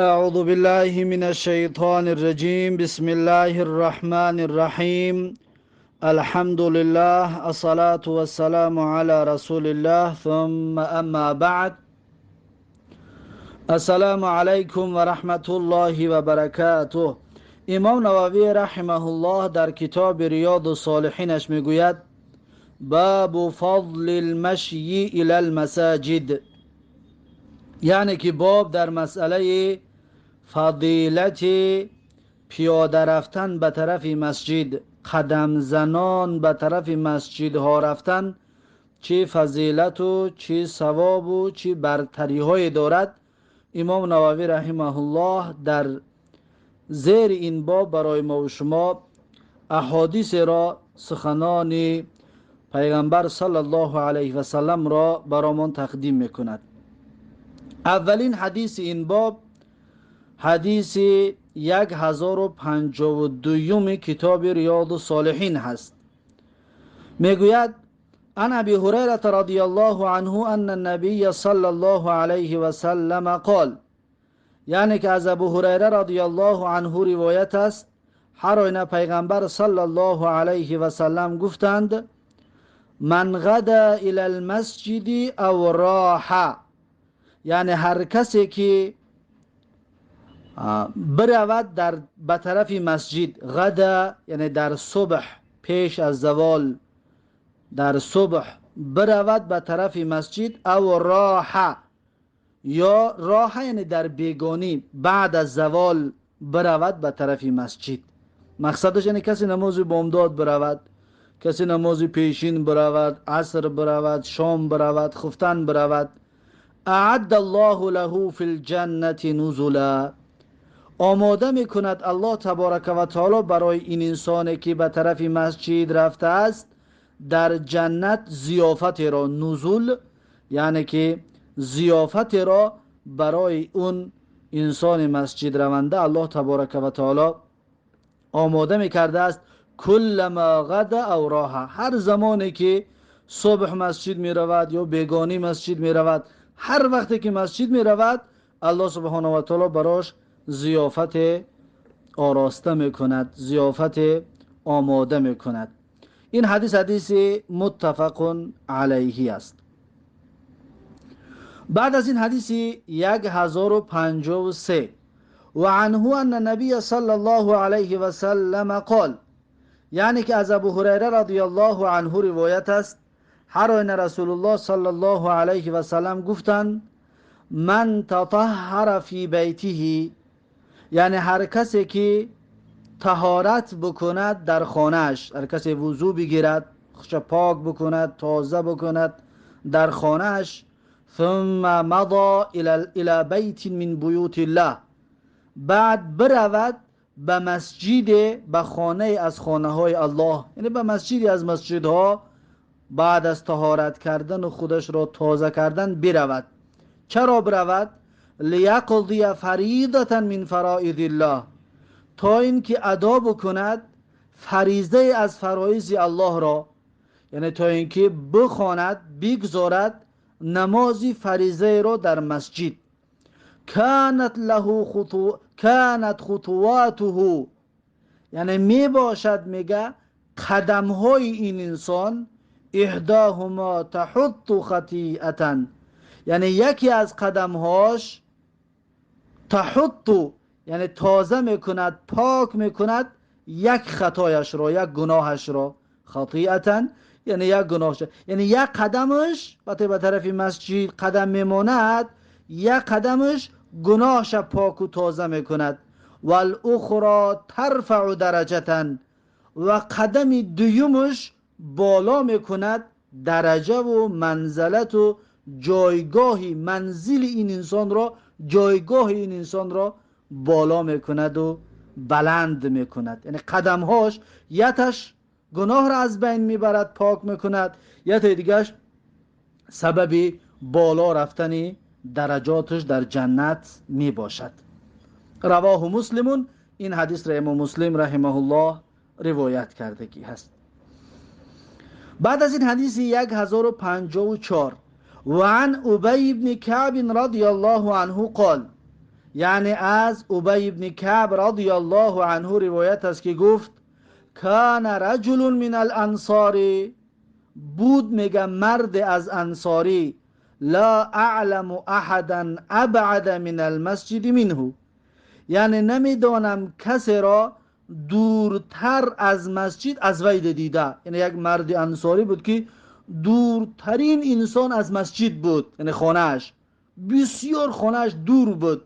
أعوذ بالله من الشيطان الرجيم. بسم الله الرحمن الرحيم. الحمد لله، الصلاة والسلام على رسول الله، ثم أما بعد. السلام علیکم و رحمت الله و برکاته. امام نووی رحمه الله در کتاب ریاض الصالحینش میگوید: باب فضل المشی الى المساجد، یعنی که باب در مسئله فضیلت پیاده رفتن به طرف مسجد، قدم زنان به طرف مسجد ها رفتن چه فضیلت و چه ثواب و چه برتری های دارد. امام نووی رحمه الله در زیر این باب برای ما و شما احادیث را، سخنان پیغمبر صلی الله علیه و سلم را برامان تقدیم میکند. اولین حدیث این باب حدیث 1052 کتاب ریاض الصالحین هست. میگوید: عن ابی هریره رضی الله عنه ان النبی صلی الله علیه و سلم قال، یعنی که از ابو هریره رضی الله عنه روایت است، هر آینه پیغمبر صلی الله علیه و سلم گفتند: من غدا الى المسجد او راح، یعنی هر کسی که برود در به طرف مسجد، غدا یعنی در صبح پیش از زوال، در صبح برود به طرف مسجد، او راح، یا راح یعنی در بیگانی بعد از زوال برود به طرف مسجد. مقصدش یعنی کسی نماز بامداد برود، کسی نماز پیشین برود، عصر برود، شام برود، خفتن برود. اعد الله له فی الجنة نزلا، آماده میکند الله تبارک و تعالی برای این انسانی که به طرف مسجد رفته است در جنت ضیافت را، نزول یعنی که ضیافت را برای اون انسان مسجد رونده الله تبارک و تعالی آماده میکرده است. کلما غدا او راح، هر زمانی که صبح مسجد میرود یا بیگانی مسجد میرود، هر وقتی که مسجد میرود الله سبحانه و تعالی براش ضیافت آراسته میکند، ضیافت آماده میکند. این حدیث حدیث متفق علیه است. بعد از این حدیث 1053: و عنه ان النبی صلی الله علیه و سلم قال، یعنی که از ابو هریره رضی الله عنه روایت است، هر آینه رسول الله صلی الله علیه و سلم گفتند: من تطهر فی بیته، یعنی هر کسی که طهارت بکند در خانه‌اش، هر کسی وضو بگیرد، خوش پاک بکند، تازه بکند در خانه‌اش، ثم مضى الى بیت من بیوت الله، بعد برود به مسجد، به خانه از خانه های الله، یعنی به مسجدی از مسجدها بعد از طهارت کردن و خودش را تازه کردن برود. چرا برود؟ لیقضی فریضة من فرائض الله، تا اینکه ادا بکند فریضه از فرایض الله را، یعنی تا اینکه بخواند، بگذارد نماز فریضه را در مسجد. کانت خطواته، یعنی می باشد، میگه قدم های این انسان، احداهما تحط خطیئة، یعنی یکی از قدم هاش تحط یعنی تازه میکند، پاک میکند یک خطایش را، یک گناهش را، خطیئة یعنی یک گناهش، یعنی یک قدمش وقتی به طرف مسجد قدم میماند، یک قدمش گناهش پاک و تازه میکند. والاخرى ترفع درجة، و قدم دویمش بالا میکند درجه و منزلت و جایگاه منزل این انسان را، جایگاه این انسان را بالا میکند و بلند میکند. یعنی قدمهاش یتش گناه را از بین میبرد، پاک میکند، یت دیگهش سبب بالا رفتن درجاتش در جنت میباشد. رواه مسلمون، این حدیث را امام مسلم رحمه الله روایت کردگی هست. بعد از این حدیث 1054: و عن ابی بن کعب رضی الله عنه قال، یعنی از ابی بن کعب رضی الله عنه روایت است که گفت کان رجل من الانصار، بود میگه مرد از انصاری، لا اعلم احدا ابعد من المسجد منه، یعنی نمیدانم کسی را دورتر از مسجد از وی دیده. یعنی یک مرد انصاری بود که دورترین انسان از مسجد بود، یعنی خانهش بسیار خانهش دور بود.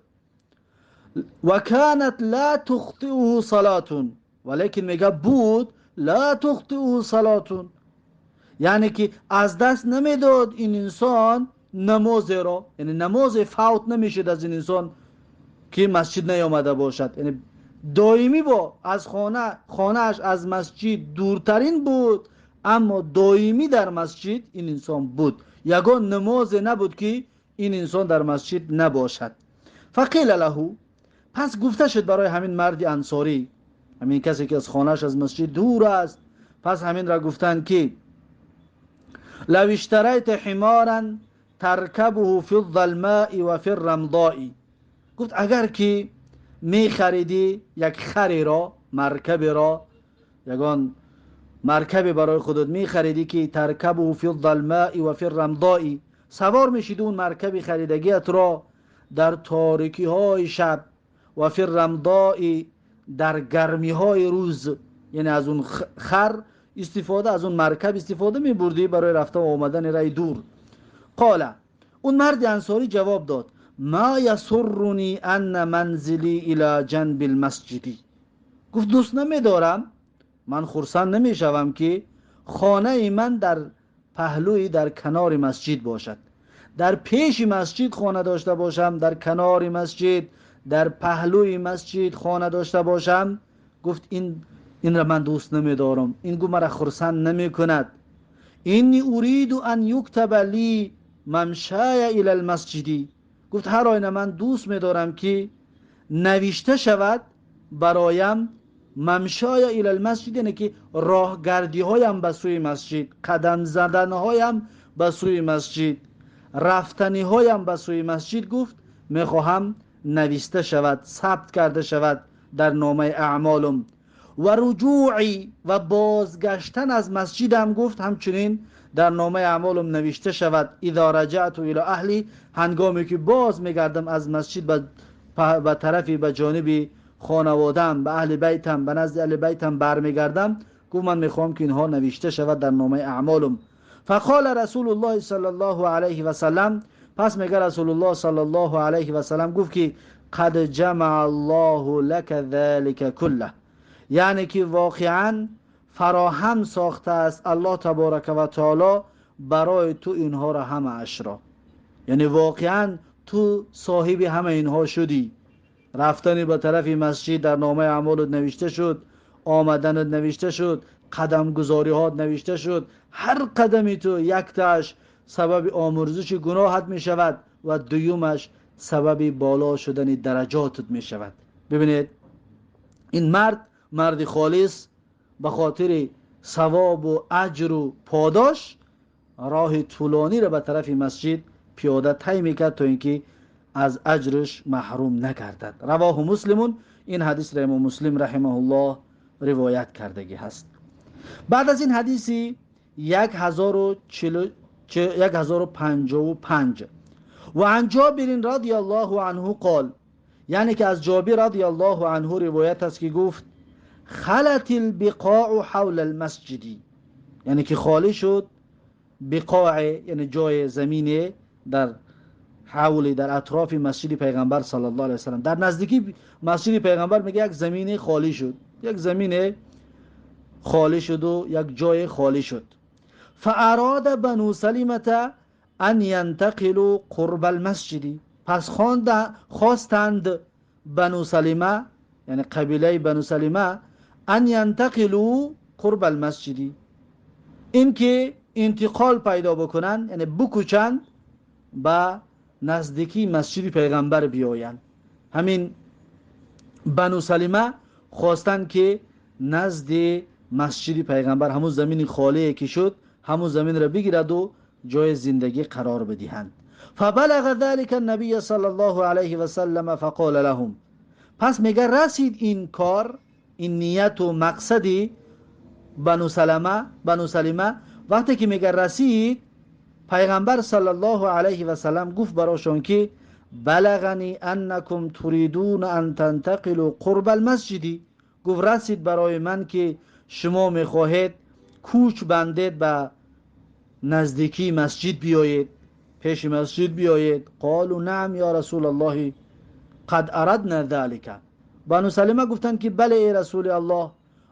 و کانت لا تخطئه صلاة، ولیکن میگه بود لا تخطئه صلاة، یعنی که از دست نمیداد این انسان نماز را، یعنی نماز فوت نمیشد از این انسان که مسجد نیامده باشد. یعنی دائمی با از خانهش از مسجد دورترین بود، اما دائمی در مسجد این انسان بود، یگان نماز نبود که این انسان در مسجد نباشد. فقیل له، پس گفته شد برای همین مرد انصاری، همین کسی که از خانهش از مسجد دور است، پس همین را گفتند که لو اشتریت حمارا ترکبه فی الظلماء و فی الرمضاء، گفت اگر که می خریدی یک خری را، مرکب را، یگان مرکب برای خودت می خریدی که ترکبه فی الظلماء و فی الرمضاء، سوار میشید اون مرکب خریدگیت را در تاریکی های شب و فی الرمضاء، در گرمی های روز، یعنی از اون خر استفاده، از اون مرکب استفاده می بردی برای رفتن و آمدن رای دور. قال، اون مرد انصاری جواب داد ما یسرنی ان منزلی الی جنب المسجد، گفت دوست نمیدارم، من خرسند نمیشوم که خانه من در پهلوی، در کنار مسجد باشد، در پیش مسجد خانه داشته باشم، در کنار مسجد، در پهلوی مسجد خانه داشته باشم. گفت این را من دوست نمیدارم، این گفت مرا خرسند نمیکند. اینی اريد ان یکتب لی ممشای الی المسجد، گفت هر آینه من دوست میدارم که نوشته شود برایم ممشای الی المسجد، یعنی که راهگردی هایم به سوی مسجد، قدم زدن هایم به سوی مسجد، رفتنی هایم به سوی مسجد. گفت میخواهم نوشته شود، ثبت کرده شود در نامه اعمالم. و رجوعی و بازگشتن از مسجدم، گفت همچنین در نامه اعمالم نوشته شود. اذا رجعت الی اهلی، هنگامی که باز میگردم از مسجد به طرفی، به جانب خانوادم، به اهل بیتم، به نزد اهل بیتم برمیگردم، گفت من میخوام که اینها نوشته شود در نامه اعمالم. فقال رسول الله صلی الله علیه و سلم، پس میگه رسول الله صلی الله علیه و سلم گفت که قد جمع الله لك ذلك كله، یعنی که واقعا فراهم ساخته است الله تبارک و تعالی برای تو اینها را همه اشرا، یعنی واقعا تو صاحب همه اینها شدی. رفتن به طرف مسجد در نامه اعمالت نوشته شد، آمدنت نوشته شد، قدم گذاری هات نوشته شد، هر قدمی تو یک تاش سبب آمرزش گناهت می شود و دویمش سبب بالا شدن درجاتت می شود. ببینید این مرد، مرد خالص، به خاطر ثواب و اجر و پاداش راه طولانی را به طرف مسجد پیاده طی میکرد تا اینکه از اجرش محروم نگردد. رواه مسلمون، این حدیث را امام مسلم رحمه الله روایت کردگی هست. بعد از این حدیثی 1055 و عن جابر رضی الله عنه قال، یعنی که از جابر رضی الله عنه روایت است که گفت خلت البقاع حول المسجد، یعنی که خالی شد بقاع، یعنی جای زمینه در حول، در اطراف مسجد پیغمبر صلی الله علیه و سلم، در نزدیکی مسجد پیغمبر میگه یک زمین خالی شد، یک زمین خالی شد و یک جای خالی شد. فاراد بنو سلمة ان ینتقلوا قرب المسجد، پس خواستند بنو سلمه، یعنی قبیله بنو سلمه، ان ینتقلوا قرب المسجد، اینکه انتقال پیدا بکنن، یعنی بکوچند به نزدیکی مسجد پیغمبر بیایند. همین بنو سلمه خواستند که نزد مسجد پیغمبر همون زمین خالی که شد، همون زمین را بگیرد و جای زندگی قرار بدهند. فبلغ ذلك النبي صلى الله عليه وسلم فقال لهم. پس میگه رسید این کار، این نیت و مقصدی بنو سلمه. وقتی که میگه رسید، پیغمبر صلی الله علیه و سلم گفت براشون که بلغني أنكم تريدون أن تنتقلوا قرب المسجد. گفت رسید برای من که شما میخواهید کوچ بندید، به نزدیکی مسجد بیایید، پیش مسجد بیایید. قالوا نعم يا رسول الله قد أردنا ذلك. بنو سلمه گفتند که بله ای رسول الله،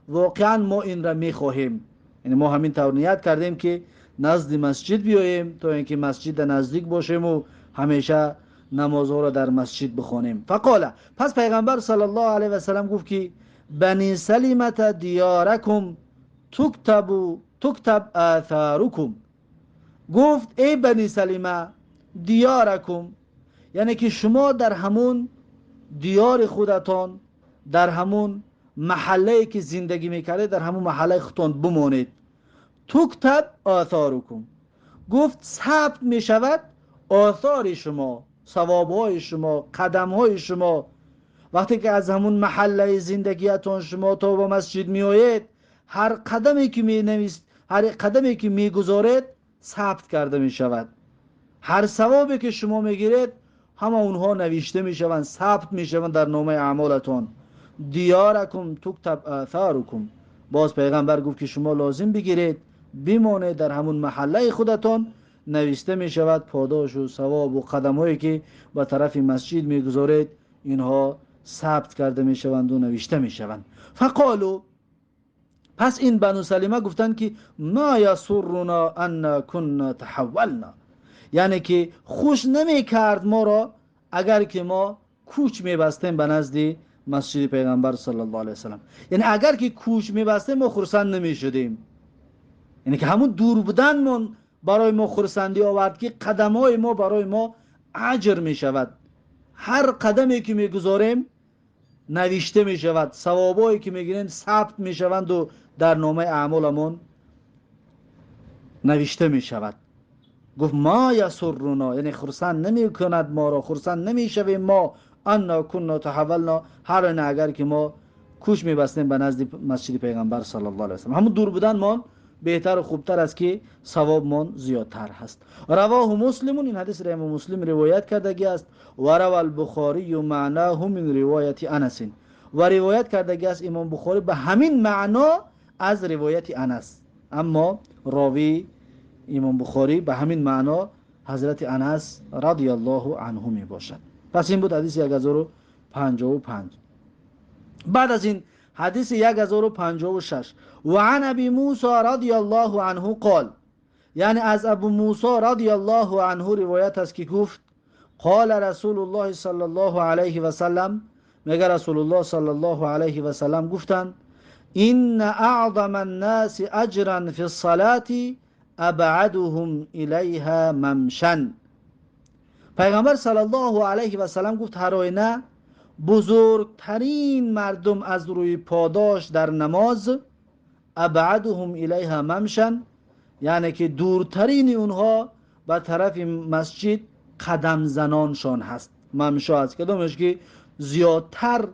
واقعا ما این را میخواهیم، یعنی ما همین طور نیت کردیم که نزد مسجد بیاییم تا اینکه مسجد نزدیک باشیم و همیشه نمازها را در مسجد بخوانیم. فقال، پس پیغمبر صلی الله علیه و سلم گفت که بني سلمة دياركم تكتب آثاركم. گفت ای بنی سلمه، دياركم، یعنی که شما در همون دیار خودتان، در همون محله که زندگی میکردید، در همون محله خودتان بمانید. تكتب آثاركم، گفت ثبت میشود آثار شما، ثوابهای شما، قدمهای شما. وقتی که از همون محله زندگیتان شما تا به مسجد میآیید، هر قدمی که می نویس، هر قدمی که میگذارید ثبت کرده می شود. هر ثوابی که شما میگیرید، همه اونها نوشته میشوند، ثبت میشوند در نامه اعمالتان. دياركم تكتب آثاركم. باز پیغمبر گفت که شما لازم بگیرید بمانید در همون محله خودتان، نوشته می شود پاداش و ثواب و قدم هایی که به طرف مسجد میگذارید، اینها ثبت کرده می شوند و نوشته می شوند. فقالوا، پس این بنو سلمه گفتند که ما يسرنا أنا كنا تحولنا، یعنی که خوش نمی کرد ما را اگر که ما کوچ می بستیم به نزد مسجد پیغمبر صلی الله علیه وسلم. یعنی اگر که کوچ می بستیم ما خرسند نمی شدیم، یعنی که همون دور بودن برای ما خرسندی آورد که قدم های ما برای ما اجر می شود. هر قدمی که میگذاریم نوشته می شود، ثوابایی که میگیریم ثبت می شوند و در نامه اعمالمون نوشته می شود. گفت ما يسرنا، یعنی خرسند نمی کند ما را، خرسند نمی شویم ما، أنا كنا تحولنا، هر آینه اگر که ما کوچ می بستیم به نزد مسجد پیغمبر صلی الله علیه وسلم. همون دور بودن ما بهتر و خوبتر است که ثوابمان زیادتر هست. رواه مسلم، این حدیث را امام مسلم روایت کردگی است. وروى البخاري معناه من رواية أنس، و روایت کردگی است امام بخاری به همین معنا از روایت انس. اما راوی امام بخاری به همین معنا حضرت انس رضی الله عنه می باشد. پس این بود حدیث 1055. بعد از این حدیث 1056. وعن أبي موسى رضي الله عنه قال، یعنی از ابو موسی رضی الله عنه روایت است که گفت قال رسول الله صلى الله عليه وسلم، میگه رسول الله صلی الله علیه و سلم گفتند إن أعظم الناس أجرا في الصلاة أبعدهم إليها ممشى. پیغمبر صلی الله علیه و سلم گفت هر آینه بزرگترین مردم از روی پاداش در نماز، أبعدهم إليها ممشى، یعنی که دورترین اونها به طرف مسجد قدم زنانشان هست. ممشا است، کدامش که زیادتر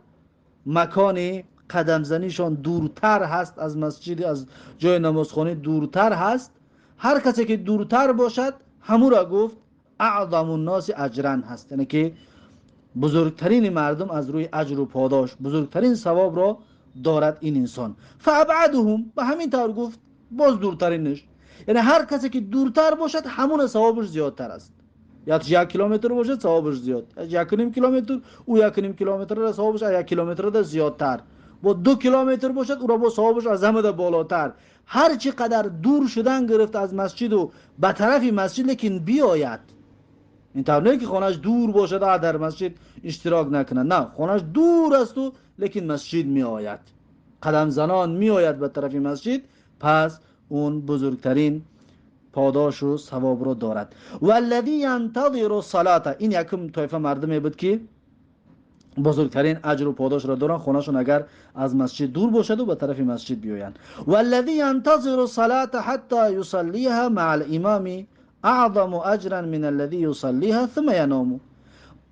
مکان قدم زنیشان دورتر هست از مسجد، از جای نمازخانه دورتر هست. هر کسی که دورتر باشد، همو را گفت أعظم الناس أجرا هست، یعنی که بزرگترین مردم از روی اجر و پاداش، بزرگترین ثواب را دارد این انسان. فأبعدهم، به همین طور گفت باز دورترینش، یعنی هر کسی که دورتر باشد همون ثوابش زیادتر است. یا 1 کیلومتر باشد ثوابش زیاد، 1.5 کیلومتر، او 1.5 کیلومتر را ثوابش از 1 کیلومتر ده زیادتر، با 2 کیلومتر باشد او را با ثوابش از همه ده بالاتر. هر چی قدر دور شدن گرفت از مسجد و به طرف مسجد لیکن بیاید، این طور نه که خانهش دور باشد در مسجد اشتراک نکنه، نه، خانهش دور است و لیکن مسجد می آید، قدم زنان می آید به طرف مسجد، پس اون بزرگترین پاداش و ثواب رو دارد. والذي ينتظر الصلاة، این یکم طایفه مردمی بود که بزرگترین اجر و پاداش را دارن، خونهشون اگر از مسجد دور باشد و به طرف مسجد بیایند. والذي ينتظر الصلاة حتى يصليها مع الإمام اعظم اجرا من الذي يصليها ثم ينام.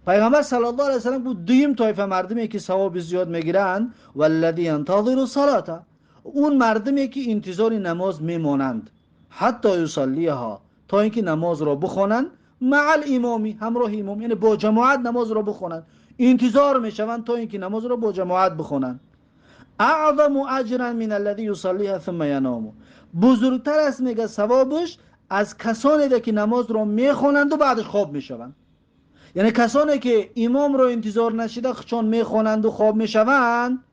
پیغمبر صلی الله علیه و سلم گفت دویم طایفه مردمی که ثواب زیاد میگیرند، والذی ينتظر الصلاه، اون مردمی که انتظار نماز میمانند، حتی یصلیها، تا اینکه نماز را بخوانند، مع الامام، همراه امام، یعنی با جماعت نماز را بخوانند، انتظار میشوند تا اینکه نماز را با جماعت بخوانند. اعظم اجرا من الذي يصليها ثم ينام، بزرگتر است میگه ثوابش از کسانی که نماز را میخوانند و بعدش خواب میشوند. یعنی کسانی که امام را انتظار نشیده خودشان میخوانند و خواب میشوند،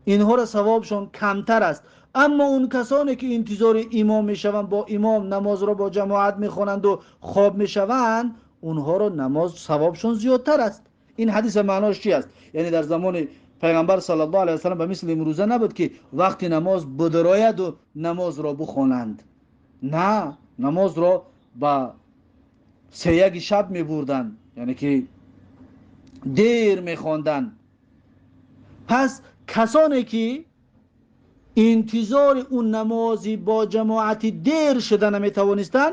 اینها را ثوابشان کمتر است. اما اون کسانی که انتظار امام میشوند، با امام نماز را با جماعت میخوانند و خواب میشوند، اونها را نماز ثوابشان زیادتر است. این حدیث معناش چی است؟ یعنی در زمان پیغمبر صلی الله علیه و سلم به مثل امروزه نبود که وقتی نماز بدراید و نماز را بخوانند. نه، نماز را با 3 شب میبردند، یعنی که دیر میخواندند. پس کسانی که انتظار اون نمازی با جماعت دیر شده نمیتوانستند،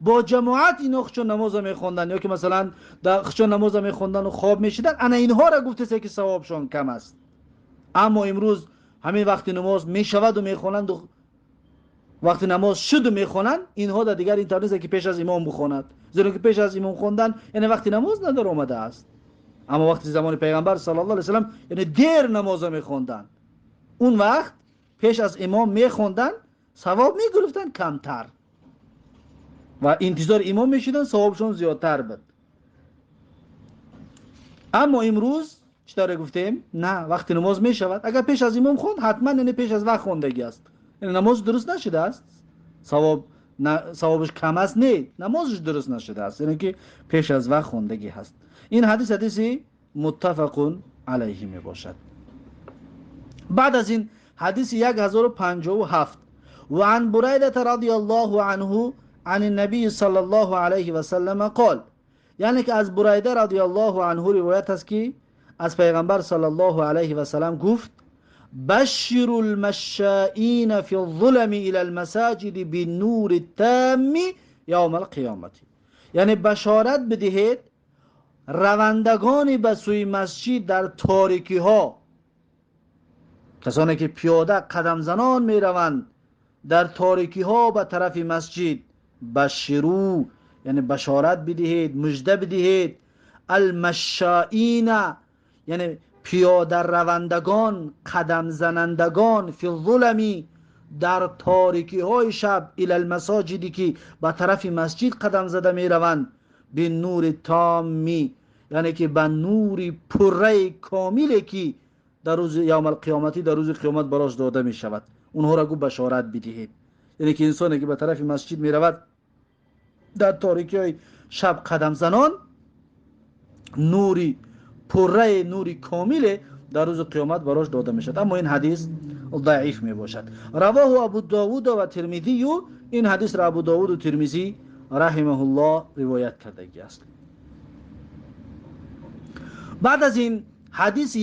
با جماعت اینا خودشون نماز میخوندن، یا که مثلا در خودشون نماز میخوندن و خواب میشدن، انا اینها را گفته که ثوابشان کم است. اما امروز همین وقتی نماز میشود و میخوانند و وقتی نماز شد و میخوانند، اینها در دیگر این طور نیست که پیش از امام بخواند، زیرا که پیش از امام خواندن یعنی وقتی نماز ندار آمده است. اما وقتی زمان پیغمبر صلی الله علیه و سلم یعنی دیر نماز میخوندن، اون وقت پیش از امام میخوندن ثواب میگرفتن کمتر و انتظار امام میشدن ثوابشون زیادتر بود. اما امروز چطور گفتیم؟ نه، وقتی نماز میشود اگر پیش از امام خوند حتما یعنی پیش از وقت خوندگی است، یعنی نماز درست نشده است، ثواب ثوابش کم است، نه نمازش درست نشده است، یعنی که پیش از وقت خوندگی هست. این حدیث حدیثی متفق علیه می باشد. بعد از این حدیث 1057، و عن بریدة رضی الله عنه عن النبی صلی الله علیه و سلم قال، یعنی که از بریده رضی الله عنه روایت است که از پیغمبر صلی الله علیه و سلم گفت بشر المشائین فی الظلم الى المساجد بالنور التام یوم القیامت، یعنی بشارت بدهید روندگانی به سوی مسجد در تاریکی ها، کسانی که پیاده قدم زنان می روند در تاریکی ها به طرف مسجد، بشرو یعنی بشارت بدهید، مژده بدهید، المشائین یعنی پیاده روندگان، قدم زنندگان، فی الظلم در تاریکی های شب، الی المساجدی که به طرف مسجد قدم زده می روند، به نور تامی یعنی که به نور پره کاملی که در روز یوم القیامتی، در روز قیامت براش داده می شود، اونها را گو بشارت بدهید. یعنی که انسانی که به طرف مسجد می رود در تاریکی های شب قدم زنان، نوری پره، نوری کامل در روز قیامت براش داده می شود. اما این حدیث ضعیف می باشد. رواه ابو داود و ترمذی، این حدیث را ابو داود و ترمذی رحمه الله روایت کردگی است. بعد از این حدیث 1058،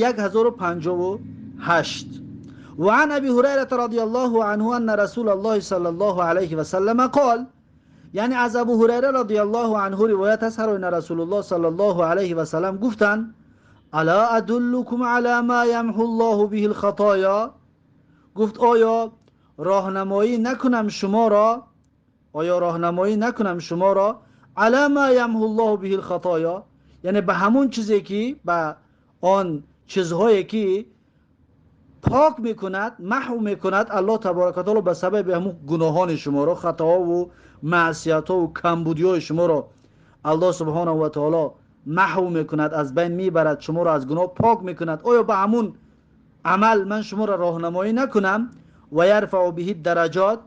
و عن ابی هریره رضی الله عنه ان رسول الله صلی الله علیه و سلم قال، یعنی از ابو هریره رضی الله عنه روایت است هر رسول الله صلی الله علیه و سلم گفتند الا ادلکم علی ما یمحو الله به الخطایا، گفت آیا راهنمایی نکنم شما را، آیا راهنمایی نکنم شما را علی ما یمحو الله به الخطایا، یعنی به همون چیزی که به آن چیزهایی که پاک میکند، محو میکند الله تبارک و تعالی به سبب همون گناهان شما را، خطاها و معصیت‌ها و کمبودی‌های شما را الله سبحانه و تعالی محو میکند، از بین میبرد، شما را از گناه پاک میکند. آیا به همون عمل من شما را راهنمایی نکنم؟ و یرفع به الدرجات،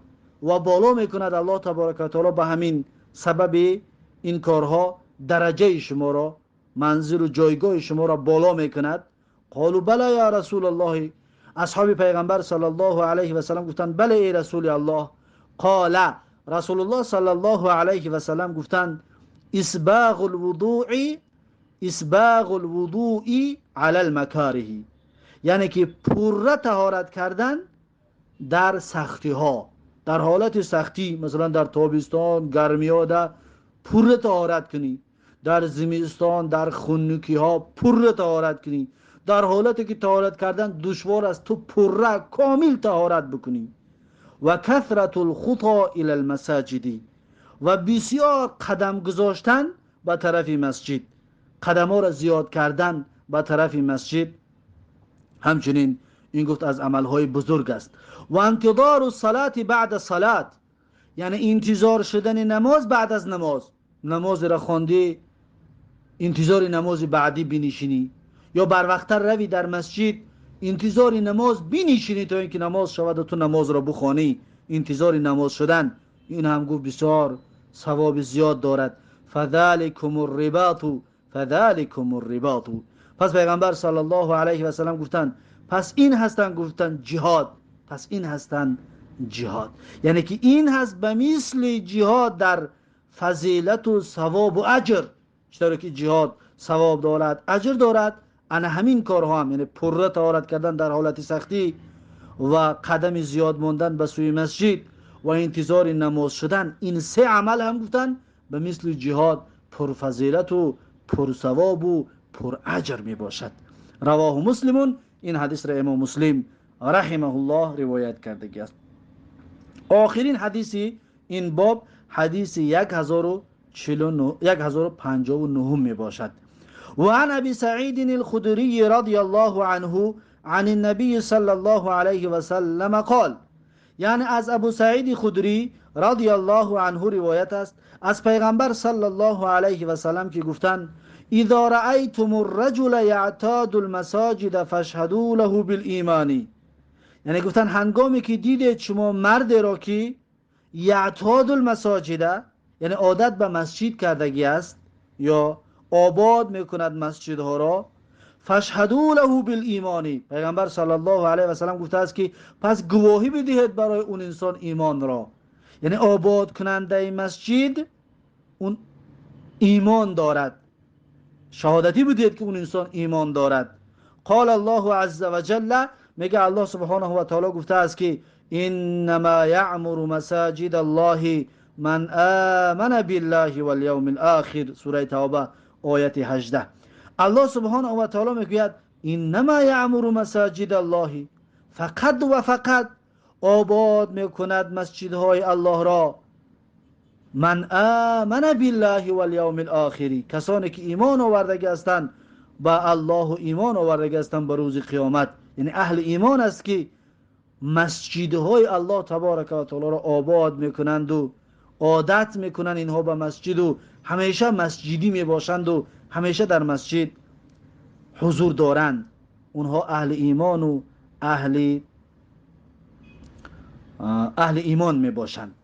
و بالا میکند الله تبارک و تعالی به همین سبب این کارها درجه شما را، منزل و جایگاه شما را بالا میکند. قالوا بلی یا رسول الله، اصحاب پیغمبر صلی الله علیه و سلم گفتند بله ای رسول الله. قال، رسول الله صلی الله علیه و سلم گفتند اسباغ الوضوء، اسباغ الوضوء علی المکاره، یعنی که پوره طهارت کردن در سختی ها، در حالت سختی، مثلا در تابستان گرمی ها پره طهارت کنی، در زمستان در خنکی ها پره طهارت کنی، در حالتی که طهارت کردن دشوار است تو پره کامل طهارت بکنی. و کثرت الخطا الی المساجد، و بسیار قدم گذاشتن به طرف مسجد، قدم ها را زیاد کردن به طرف مسجد، همچنین این گفت از عملهای بزرگ است. و انتظار الصلاة بعد صلاة، یعنی انتظار شدن نماز بعد از نماز، نماز را خواندی انتظار نماز بعدی بنشینی، یا بر وقت روی در مسجد انتظار نماز بنشینی تا اینکه نماز شود و تو نماز را بخوانی، انتظار نماز شدن، این هم گفت بسیار ثواب زیاد دارد. فذلکم الرباط، فذلکم الرباط. پس پیغمبر صلی الله علیه و سلم گفتند پس این هستند، گفتند جهاد، پس این هستند جهاد، یعنی که این هست به مثل جهاد در فضیلت و ثواب و اجر، چطور که جهاد ثواب دارد اجر دارد، انا همین کارها هم، یعنی پره طهارت کردن در حالت سختی و قدم زیاد ماندن به سوی مسجد و انتظار نماز شدن، این سه عمل هم گفتن به مثل جهاد پرفضیلت و پرثواب و پراجر می باشد. رواه مسلمون، این حدیث را امام مسلم رحمه الله روایت کرده است. آخرین حدیث این باب حدیث 1059 می باشد. وعن ابي سعيد الخدري رضي الله عنه عن النبي صلى الله عليه وسلم قال، یعنی از ابو سعید خدری رضی الله عنه روایت است از پیغمبر صلی الله علیه و سلم که گفتند اذا رأيتم الرجل يعتاد المساجد فاشهدوا له بالایمان، یعنی گفتن هنگامی که دیدید شما مرد را که یعتاد المساجد، یعنی عادت به مسجد کردگی است یا آباد میکند مسجدها را، فاشهدوا له بالایمان، پیغمبر صلی الله علیه و سلم گفته است که پس گواهی بدهید برای اون انسان ایمان را، یعنی آباد کننده مسجد اون ایمان دارد، شهادتی بدهید که اون انسان ایمان دارد. قال الله عز وجل، میگه الله سبحانه و تعالی گفته است که انما یعمر مساجد الله من آمن بالله والیوم الاخر، سوره توبه آیت 18. الله سبحانه و تعالی میگوید انما یعمر مساجد الله، فقط و فقط آباد میکند مسجدهای الله را، من آمن بالله والیوم الاخر، کسانی که ایمان آوردگی هستند به الله و ایمان آوردگی هستند به روز قیامت، یعنی اهل ایمان است که مسجدهای الله تبارک و تعالی را آباد میکنند و عادت میکنند اینها به مسجد و همیشه مسجدی میباشند و همیشه در مسجد حضور دارند، اونها اهل ایمان و اهل ایمان میباشند.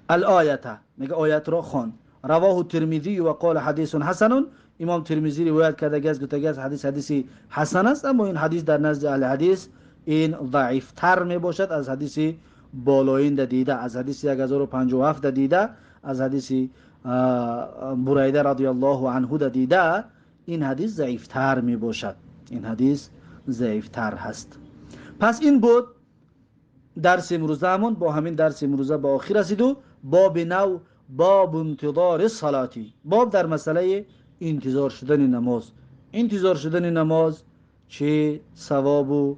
الآیه، میگه آیت را خوان. رواه ترمذی و قال حدیث حسن، امام ترمذی روایت کرده است گفته است حدیث حدیثی حسن است، اما این حدیث در نزد اهل حدیث این ضعیف تر می باشد از حدیث بالایین دیده، از حدیث 1057 دیده، از حدیث بریده رضی الله عنه دیده، این حدیث ضعیف تر می باشد، این حدیث ضعیف تر هست. پس این بود درس امروزمون، با همین درس امروزه به آخر رسید و باب نو، باب انتظار صلاتی، باب در مسئله انتظار شدن نماز. انتظار شدن نماز چه ثواب و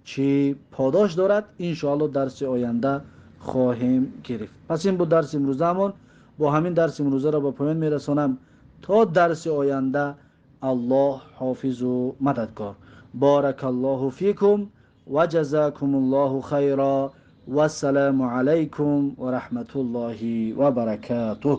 چه پاداش دارد، انشاءالله درس آینده خواهیم گرفت. پس این بود درس امروزمون، با همین درس امروزه را به پایان میرسانم. تا درس آینده الله حافظ و مددگار. بارک الله فیکم و جزاکم الله خیرا و السلام علیکم و رحمت الله و برکاته.